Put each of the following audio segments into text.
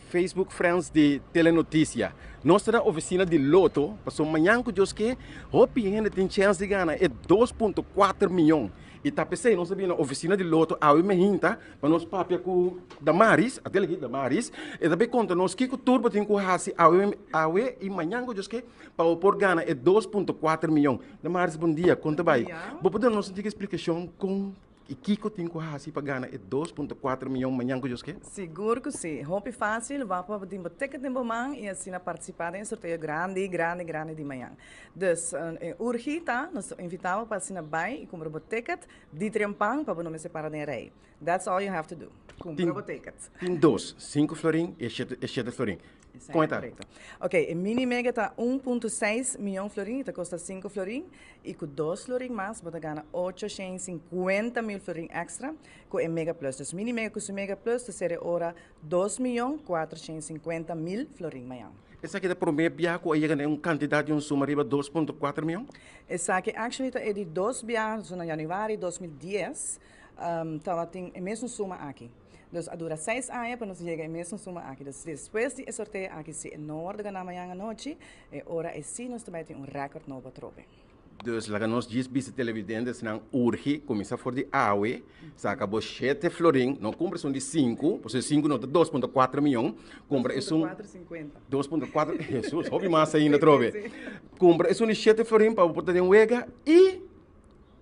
Facebook friends di Telenoticia. Nos ta na oficina di Lotto, paso mañan cu Dios ke, hopi hende tin chance di gana e 2.4 miyon. Y ta pesey nos a bini na oficina di Lotto awe mehinta pa nos papia cu Damaris, atel aki Damaris, e ta bay conta nos kico tur bo tin cu haci awe awe y mañan cu Dios ke pa bo por gana e 2.4 miyon. Damaris, bon dia, con ta bay? Bo por duna nos un tiki explicacion con I kiko tin ku hasi pa gana e 2.4 miyon mañan ku Dios ke? Sigur ku si. Hopi fásil, wak pa bo tin bo ticket den bo man i asina partisipá den e sorteo grandi, grandi, grandi di mañan. Dus, e urgi ta, nos ta invitá bo pa asina bai i kumpra bo ticket di trempan pa bo no mester para den rei. That's all you have to do. Kumpra bo ticket. Tin dos, sinku florin i e shete florin. Kon e ta? Ok, e mini mega ta 1.6 miyon florin, e ta kosta 5 florin, i ku dos florin mas bo ta gana 850 mil florin extra ku e mega plus. Dus mini mega ku su mega plus ta ser e ora 2 miyon 450 mil florin mañan. Esaki ta prome bia ku a yega na un kantidat di un suma riba 2.4 miyon? Esaki actually ta e di dos bia, so na januari 2010 tabatin e mesun suma aki. Dus a dura seis aña pa nos yega e mesun suma aki. Dus despues di e sorteo aki si e no wordo gana mañan anochi, e ora e si nos ta bai tin un record nobo atrobe. Dus laga nos djis bisa televidentesnan urgi kuminsá for di awe, saka bo shete florin, no kumpra esun di sinku, pasobra e sinku no ta 2.4 miyon, kumpra esun. 2.450. 2.4, Hesus, hopi mas ainda atrobe. Kumpra esun di shete florin pa bo por ta den wega i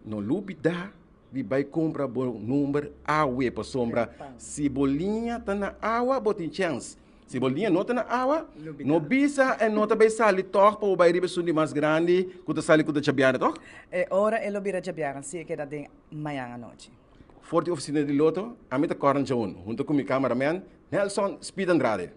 no lubida Di bai kumpra bo number awe pasobra si bo liña ta na awa bo tin chèns. Si bo liña no ta na awa, no bisa e no ta bai sali tòg pa bo bai riba esun di mas grandi ku ta sali ku ta djabièrnè tòg? E ora e lo bira djabièrnè si e keda den mañan anochi. For di ofisina di Lotto, ami ta Corn Joan hunto ku mi cameraman Nelson Speed Andrade.